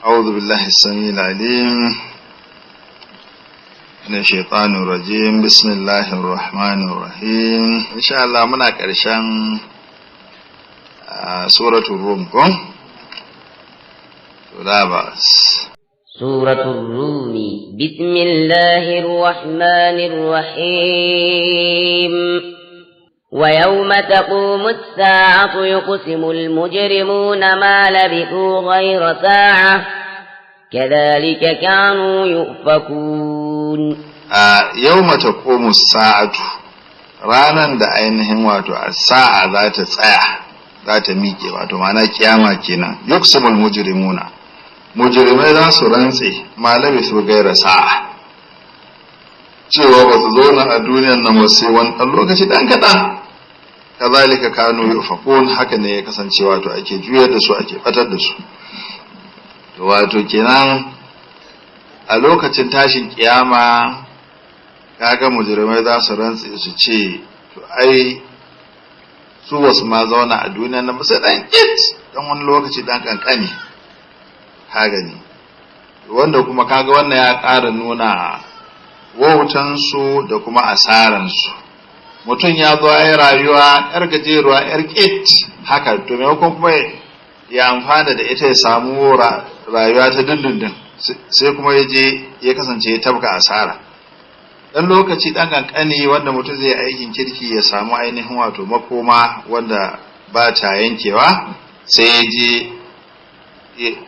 أعوذ بالله السميع العليم من الشيطان الرجيم. بسم الله الرحمن الرحيم. إن شاء الله muna ƙarshen suratul Rum ko? To la bas. سورة الروم. بسم الله الرحمن الرحيم. ويوم تقوم الساعة يقسم المجرمون ما لبثوا غير ساعة كذلك كانوا يؤفكون. يوم تقوم الساعة, ranan da ainihin wato sa'a za ta tsaya, za ta miƙe, wato ma'ana kiyama kenan, yuqsimul mujrimuna, mujrimai za su rantse, ma labisu gaira sa'a, cewa ba su zauna a duniyan nan ba sai wani ɗan lokaci ɗan kaɗan. Kazalika kanu yufakun, haka ne ya kasance wato ake juyar da su, ake batar da su. To wato kenan a lokacin tashin kiyama, kaga mujrimai za su rantse su ce to ai su wasu ma zauna a duniyan nan ba sai ɗan kit, ɗan wani lokaci ɗan ƙanƙani. Ka gani, wanda kuma kaga wannan ya ƙara nuna wautansu da kuma asaransu. Mutum ya zo ya rayuwa yar gajeruwa, yar ƙit haka, to maimakon kuma ya amfana da ita ya samu rayuwa ta dindindin, sai kuma ya je ya kasance ya tabka asara. Dan lokaci dan kankani wanda mutum zai aikin kirki ya samu ainihin wato makoma wanda ba ta yankewa, sai ya je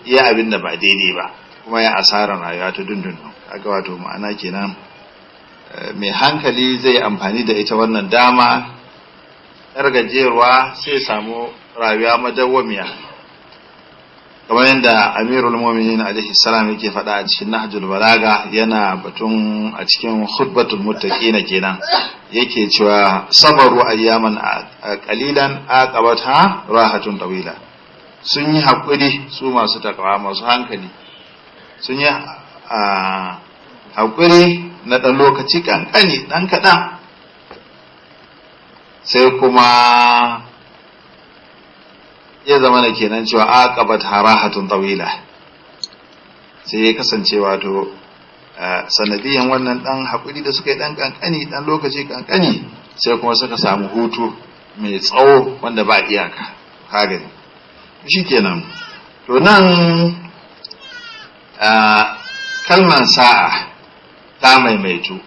ya abin da ba daidai ba, kuma ya asaran rayuwa ta dindindin. Kaga wato ma'ana kenan, mai hankali zai amfani da ita wannan dama yar gajeruwa, sai samu rayuwa madawwamiya, kamar yadda Amirul Mu'minin alaihi salam yake faɗa a cikin Nahjul Balaga, yana batun a cikin Khutbatul Muttaqin kenan, yake cewa sabaru ayyaman qalilan aqabatha rahatun tawila. Sun yi haƙuri, su masu takawa, masu hankali, sun yi haƙuri na ɗan lokaci ƙanƙani, ɗan kaɗan, sai kuma ya zama da kenan cewa aqabat rahatun tawila, sai ya kasance wato sanadiyan wannan ɗan haƙuri da suka yi ɗan ƙanƙani, ɗan lokaci ƙanƙani, sai kuma suka samu hutu mai tsawo wanda ba iyaka. Ka gani, shi kenan. To nan kalman sa'a ta maimaitu,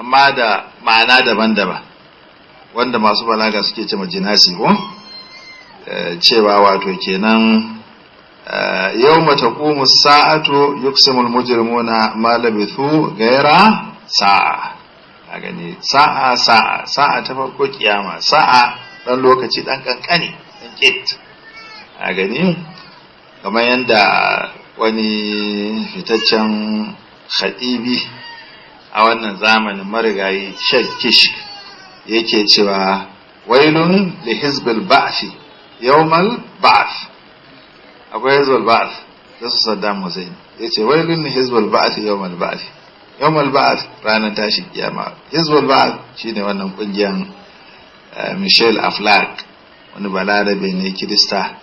amma da ma'ana daban-daban, wanda masu balaga suke ce jinasi ko, cewa wato kenan yawma taqumu sa'atu yuqsimul mujrimuna ma labithu gaira sa'a. A gani, sa'a, sa'a, sa'a ta farko kiyama, sa'a dan lokaci dan kankani, dan kit. A gani, kamar yadda wani fitaccen khadibi a wannan zamanin, marigayi Sheikh Kishk, yake cewa wailun li hizbil ba'thi yawmal ba'th. Akwai hizbul ba'th da su Saddam Hussein. Yace wailun li hizbil ba'th yawmal ba'th. Yawmal ba'th, ranar tashin kiyama. Hizbul ba'th shine wannan kungiyan Michel Aflaq, wani Balarabe ne Kirista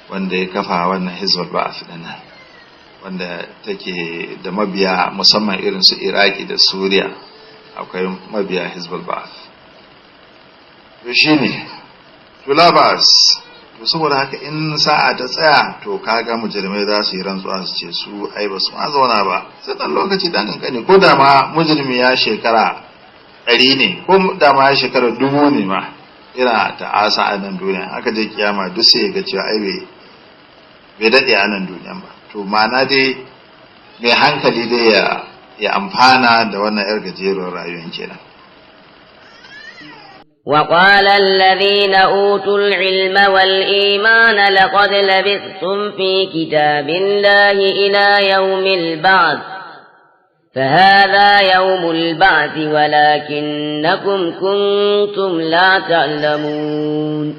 wanda ya kafa wannan hizbul ba'th din, wanda take da mabiya musamman irin su Iraki da Suriya, akwai mabiya hizbul ba'th. To shine, to labas. To saboda haka in sa'a ta tsaya, to kaga mujrimai za su yi rantsuwa su ce su ai ba su ma zauna ba sai dan lokaci dan kankani. Ko da ma mujrimi ya shekara 100 ne, ko da ma ya shekara 1000 ne ma ina ta'asa a nan duniya, aka je kiyama duk sai ya ga cewa ai bai daɗe a nan duniyan ba. To ma'ana dai mai hankali dai ya amfana da wannan yar gajeruwar rayuwar kenan. وقال الذين أوتوا العلم والإيمان لقد لبثتم في كتاب الله إلى يوم البعث، فهذا يوم البعث ولكنكم كنتم لا تعلمون.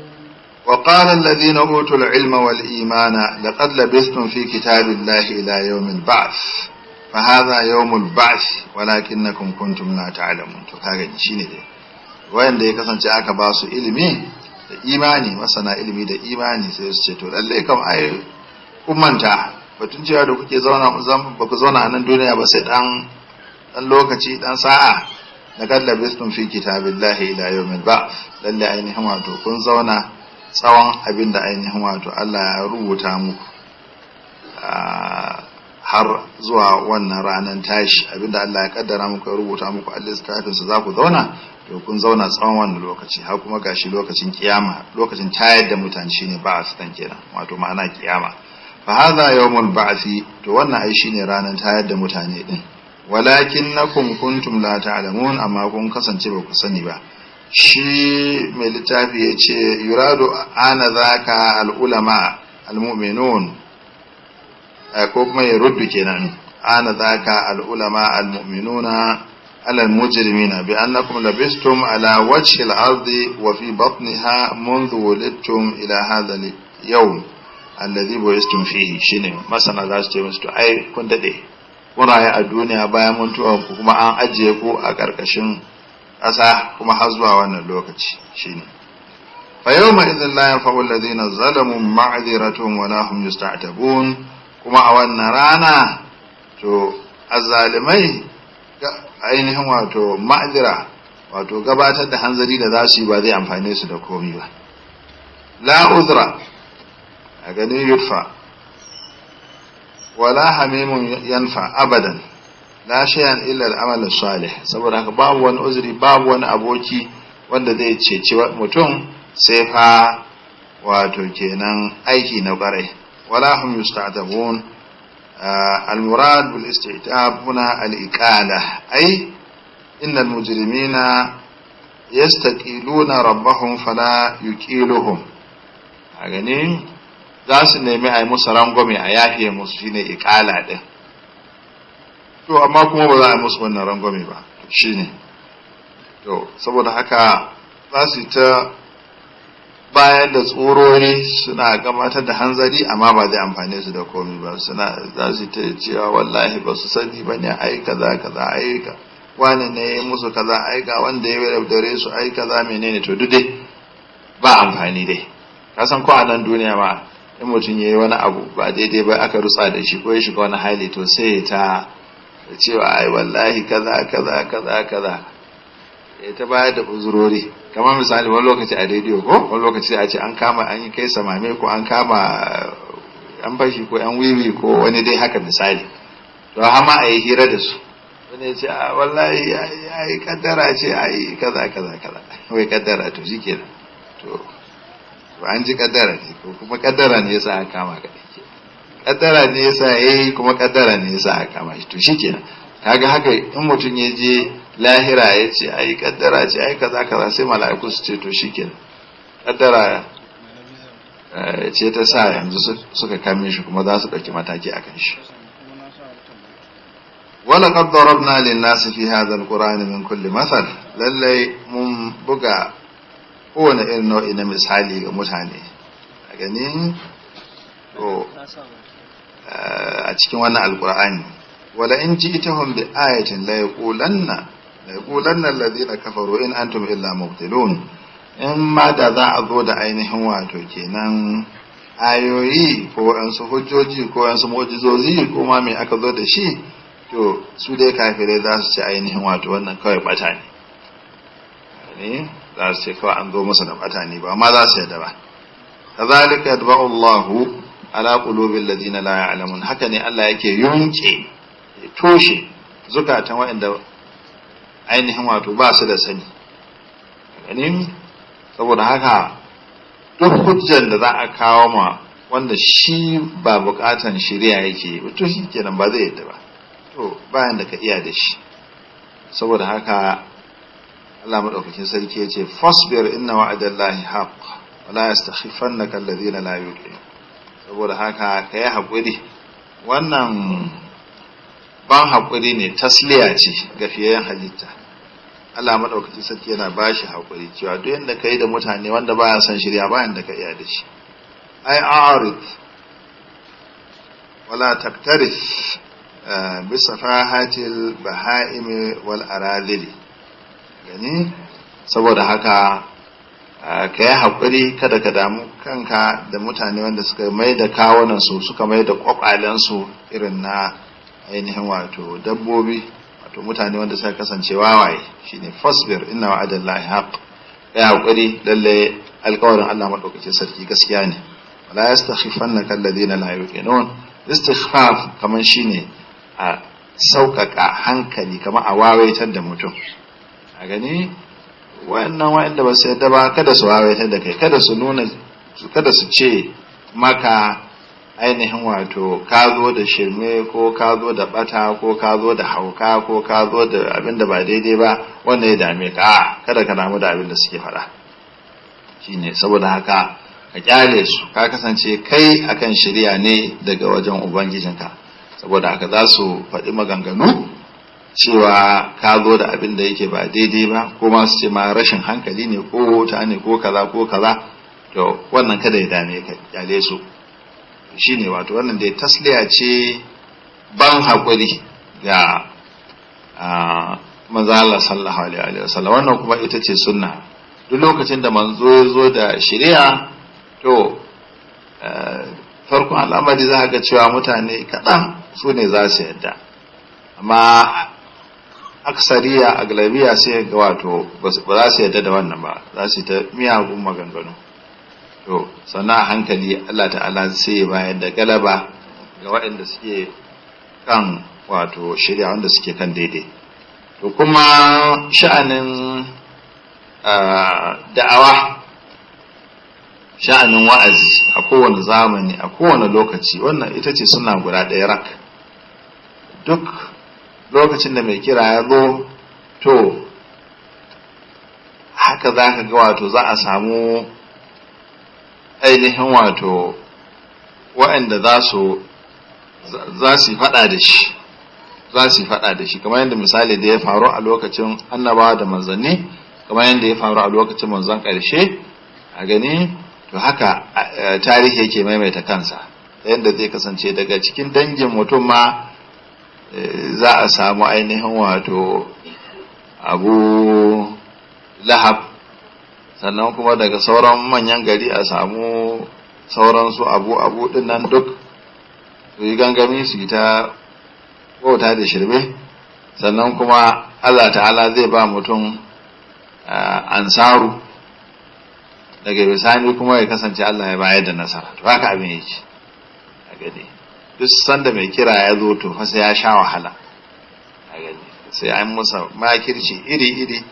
وقال الذين أوتوا العلم والإيمان لقد لبثتم في كتاب الله إلى يوم البعث، فهذا يوم البعث ولكنكم كنتم لا تعلمون. To kaga shine dai wayanda ya kasance aka ba su ilimi da imani, masana ilimi da imani, sai su ce to lalle kam ai kun manta. Batun cewa da kuke zauna ba ku zauna a nan duniya ba sai dan dan lokaci dan sa'a, laqad labistum fi kitabillahi ila yawmil ba'th, lalle ainihin wato kun zauna tsawon abin da ainihin wato Allah ya rubuta muku har zuwa wannan ranar tashi. Abinda Allah ya kaddara muku ya rubuta muku a littafinsa za ku zauna, to kun zauna tsawon wannan lokaci, har kuma gashi lokacin kiyama, lokacin tayar da mutane shine ba'ath dan kenan, wato ma'ana kiyama. Fa hadha yawmul ba'thi, to wannan ai shine ranar tayar da mutane din. Walakinnakum kuntum la ta'lamun, amma kun kasance ba ku sani ba. Shi mai littafi ya ce yuradu ana zaka al-ulama al-mu'minun, ko kuma ya ruddu kenan ana zaka al-ulama al-mu'minuna ala al-mujrimina bi annakum labistum ala wajhi al-ardi wa fi batniha منذ wulidtum ila hadha al-yawm alladhi bu'istum fihi. Shine masana za su ce musu to ai kun dade kun rayu a duniya bayan mutuwa ku, kuma an ajiye ku a ƙarƙashin ƙasa kuma har zuwa wannan lokaci. Shine fa yawma idhin la yanfa'u alladhina zalamu ma'dhiratuhum wa la hum yusta'tabun. Kuma a wannan rana to azzalimai ainihin wato ma'dhira, wato gabatar da hanzari da za su yi ba zai amfane su da komai ba. La uzra a ganin yudfa wala hamimun yanfa abadan la shay'an illa al-amal salih. Saboda haka babu wani uzuri, babu wani aboki wanda zai ceci mutum sai fa wato kenan aiki na kwarai. Wala hum yusta'tabun, al-murad bil isti'tab huna al-iqala, ay inna al-mujrimina yastaqiluna rabbahum fala yuqiluhum. A gani za su nemi a yi musu rangwame a yafe musu, shine iqala din. To amma kuma ba za a yi musu wannan rangwame ba, shine to saboda haka za su ta bayar da tsorori, suna gabatar da hanzari, amma ba zai amfane su da komai ba. Suna za su ta cewa wallahi ba su sani ba ne, ai kaza kaza, ai ka wani ne ya musu kaza, ai ga wanda ya yaudare su, ai kaza menene. To duk dai ba amfani dai. Ka san ko a nan duniya ma in mutum ya yi wani abu ba daidai ba aka rutsa da shi ko ya shiga wani hali, to sai ya ta cewa ai wallahi kaza kaza kaza kaza, ya ta bayar da uzurori. Kamar misali wani lokaci a rediyo ko wani lokaci a ce an kama, an yi kai samame, ko an kama an fashi ko yan wiwi ko wani dai haka misali, to har ma a yi hira da su, wani ya ce a wallahi ai kaddara ce, ai kaza kaza kaza, wai kaddara. To shikenan, to an ji kaddara ne, ko kuma kaddara ne yasa aka kama ka, kaddara ne yasa yayi, kuma kaddara ne yasa aka kama shi. To shikenan, kaga haka in mutum ya je lahira ya ce ai kaddara ce, ai kaza kaza, sai mala'iku su ce to shikenan, kaddara ce ta sa yanzu suka kame shi, kuma za su ɗauki mataki a kan shi. Wala qad darabna lin nasi fi hadha alqur'ani min kulli mathal, lallai mun buga kowane irin nau'i na misali ga mutane a gani to a cikin wannan alqur'ani. Wala in ji'tahum bi ayatin la yaqulanna la yaqulanna alladhina kafaru in antum illa mubtilun. In ma da za a zo da ainihin wato kenan ayoyi ko waɗansu hujjoji ko waɗansu mu'jizozi ko ma me aka zo da shi, to su dai kafirai za su ce ainihin wato wannan kawai bata ne, ne za su ce kawai an zo musu da bata ne, ba amma za su yadda ba. Kazalika yatba'u Allahu ala qulubil ladina la ya'lamun, haka ne Allah yake yunke toshe zukatan waɗanda ainihin wato ba su da sani. Gani saboda haka duk hujjan da za a kawo ma wanda shi ba bukatan shari'a yake to shi kenan ba zai yadda ba, to bayan da ka iya da shi. Saboda haka Allah madaukakin sarki ya ce fasbir inna wa'adallahi haqq wa la yastakhifannaka alladhina la yuqinun. Saboda haka kai hakuri, wannan ban hakuri ne, tasliya ce ga fiyayen halitta. Allah madaukakin sarki yana bashi hakuri cewa duk yanda kai da mutane wanda baya son shirya bayan da ka iya da shi. Ai a'rid wala taktarif bi safahatil baha'im wal aradili. Gani saboda haka Ka yi haƙuri, kada ka damu kanka da mutane wanda suka mai da kawunansu, suka mai da ƙwaƙwalensu irin na ainihin wato dabbobi, wato mutane wanda suka kasance wawaye. Shine fasbir inna wa'adallahi haqq. Ka yi haƙuri, lalle alƙawarin Allah maɗaukacin sarki gaskiya ne. Wala yastakhifannaka alladhina la yuqinun. Istikhfaf kaman shine a sauƙaƙa hankali, kamar a wawaitar da mutum. A gani, wayannan wayanda ba su yadda ba, kada su wawaitar da kai, kada su nuna, kada su ce maka ainihin wato ka zo da shirme, ko ka zo da bata, ko ka zo da hauka, ko ka zo da abin da ba daidai ba, wanda ya dame ka. Kada ka damu da abin da suke faɗa. Shine saboda haka ka kyale su, ka kasance kai akan shirya ne daga wajen ubangijinka. Saboda haka za su faɗi maganganu cewa ka zo da abin da yake ba daidai ba, ko ma su ce ma rashin hankali ne, ko wuta ne, ko kaza ko kaza. To wannan kada ya dame ka, kyale su. Shine wato wannan dai tasliya ce, ban haƙuri ga manzo Allah sallallahu alaihi wa sallam. Wannan kuma ita ce sunna. Duk lokacin da manzo ya zo da shari'a, to farkon al'amari za ga cewa mutane kaɗan su ne za su yadda, amma aksariya, aglabiya, sai ga wato ba za su yadda da wannan ba, za su ta miyagun maganganu. To sannan a hankali Allah ta'ala sai ya bayar da galaba ga waɗanda suke kan wato shirya, wanda suke kan daidai. To kuma sha'anin da'awa, sha'anin wa'azi a kowane zamani, a kowane lokaci, wannan ita ce suna guda ɗaya rak. Duk lokacin da mai kira ya zo, to haka za ka ga wato za a samu ainihin wato waɗanda za su faɗa da shi, za su faɗa da shi, kamar yadda misali da ya faru a lokacin annabawa da manzanni, kamar yadda ya faru a lokacin manzon ƙarshe. A gani, to haka tarihi yake maimaita kansa, yadda zai kasance daga cikin dangin mutum ma za a samu ainihin wato Abu Lahab, sannan kuma daga sauran manyan gari a samu sauransu abu din nan, duk su yi gangami su yi ta bauta da shirme. Sannan kuma Allah ta'ala zai ba mutum ansaru, daga bisani kuma ya kasance Allah ya bayar da nasara. To haka abin yake. A gani, duk sanda mai kira ya zo, to fa sai ya sha wahala. A gani, sai an musa makirci iri-iri,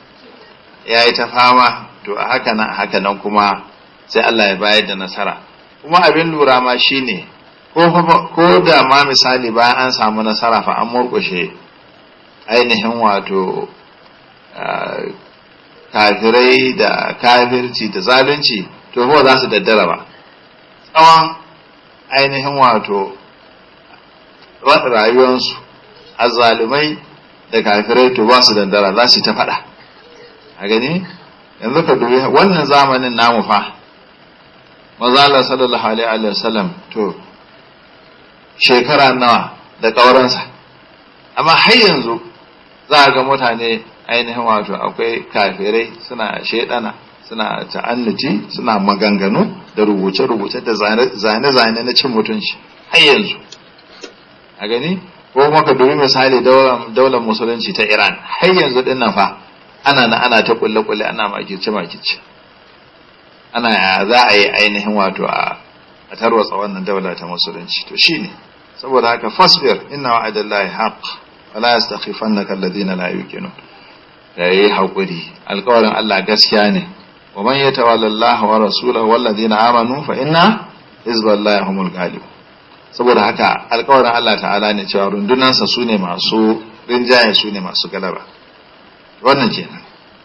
ya yi ta fama. To a haka nan, haka nan kuma sai Allah ya bayar da nasara. Kuma abin lura ma shine, ko da ma misali bayan an samu nasara fa, an murƙushe ainihin wato kafirai da kafirci da zalunci, to ba za su daddara ba. Tsawon ainihin wato rayuwansu, azzalumai da kafirai, to ba su daddara, za su ta faɗa. A gani, yanzu ka dubi wannan zamanin namu fa, mazala sallallahu alaihi wa sallam, to shekara nawa da ƙauransa, amma har yanzu za a ga mutane ainihin wato akwai kafirai suna shaidana, suna ta'annuti, suna maganganu da rubuce-rubuce da zane-zane na cin mutunci har yanzu. A gani, ko kuma ka dubi misali daular musulunci ta Iran, har yanzu din nan fa ana na ana ta kulle-kulle, ana makirce-makirce, ana za a yi ainihin wato a tarwatsa wannan daula ta musulunci. To shine saboda haka fasbir inna wa'adallahi haqq wala yastakhifannaka alladhina la yuqinun. Yayi hakuri, alƙawarin Allah gaskiya ne. Wa man yatawalla Allah wa rasulahu walladhina amanu fa inna hizballahi humul ghalibun. Saboda haka alƙawarin Allah ta'ala ne cewa rundunansa su ne masu rinjaye, su ne masu galaba. Wannan kenan.